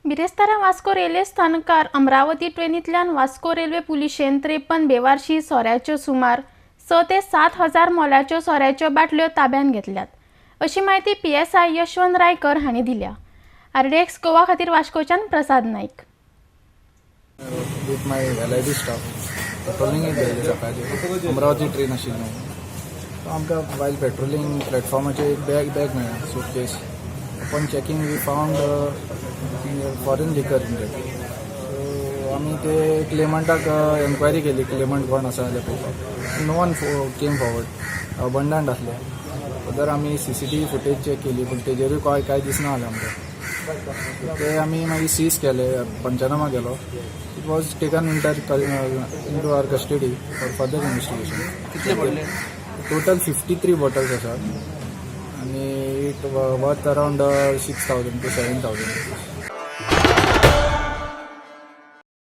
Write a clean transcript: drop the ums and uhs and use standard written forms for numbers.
बिरेस्तारा वास्को रेल्वे स्थानकार अमरावती ट्रेनींतल्यान वास्को रेल्वे पुलिशेन 53 बेवारशी सोऱ्याच्यो सुमार 6 ते 7 हजार मोलाच्यो सोऱ्याच्यो बाटल्यो ताब्यात घेतल्यात, अशी म्हायती पीएसआय यशवंत रायकर हांणी दिल्या. आरडीएक्स गोवा खातीर वास्कोच्यान प्रसाद Naik. With my LID staff पेट्रोलिंगेक गेल्ले सकाळचे. अमरावती ट्रेन आशिल्ली. सो आमकां वायल पेट्रोलिंग प्लॅटफॉर्माचेर एक बॅग मेळ्ळा, suitcase. Upon checking, we found foreign liquor in that. So आमी ते क्लेमंटाक एन्क्वायरी केली, क्लेमंट कोण आसा जाल्यार पळोवपाक. No one came forward. Abundant आसले. फर्दर आमी सीसीटीव्ही फुटेज चॅक केली, पूण तेजेरूय कांय दिसना जालें आमकां. ते आमी मागीर सीज केले, पंचनामा केलो. It was taken into our custody for further investigation. कितले पडले? टोटल 53 बॉटल्स आसात आनी it worth around 6,000 to 7,000.